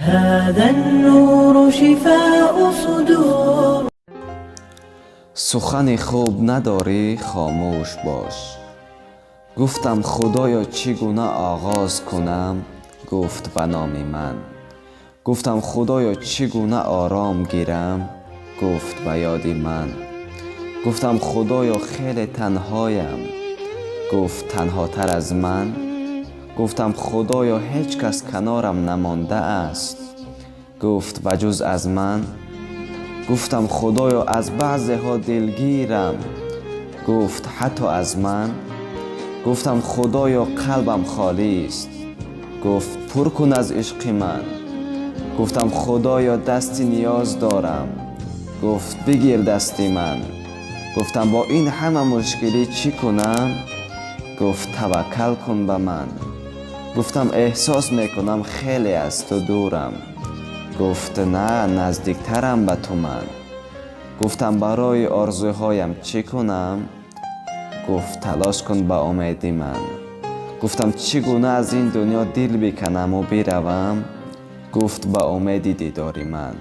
هذا النور شفاء صدور. Сухани хуб надорӣ, хомӯш бош. Гуфтам: «Худоё, чӣ гуна оғоз кунам?» Гуфт: «Ба номи ман». Гуфтам: «Худоё, чӣ гуна ором гирам?» Гуфт: «Ба ёди ман». Гуфтам: «Худоё, хеле танҳоям». Гуфт: «Танҳотар аз ман?» Гуфтам: «Худоё, ҳеҷ кас канорам намондааст». Гуфт: «Ба ҷуз аз ман». Гуфтам: «Худоё, аз баъзеҳо дилгирам». Гуфт: «Ҳатто аз ман?» Гуфтам: «Худоё, қалбам холист». Гуфт: «Пур кун аз ишқи ман». Гуфтам: «Худоё, дасти ниёз дорам». Гуфт: «Бигир дасти ман». Гуфтам: «Бо ин ҳама мушкилӣ чӣ кунам?» Гуфт: «Таваккал кун ба ман». Гуфтам: «Эҳсос мекунам, хеле аз ту дурам». Гуфт: «На, наздиктарам ба ту ман». Гуфтам: «Барои орзуҳоям чӣ кунам?» Гуфт: «Талош кун ба умеди ман». Гуфтам: «Чӣ гуна аз ин дунё дил биканаму биравам?» Гуфт: «Ба умеди дидори ман».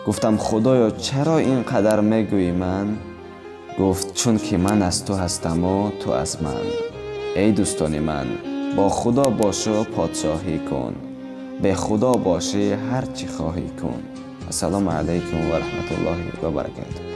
Гуфтам: «Худоё, чаро ин қадар мегӯӣ ман?» Гуфт: «Чунки ман аз ту ҳастаму ту аз ман». Эй дӯстони ман, бо Худо бошу подшоҳӣ кун, бе Худо бошӣ, ҳар чӣ хоҳӣ кун. Ассалому алайкум ва раҳматуллоҳи ва баракатуҳ.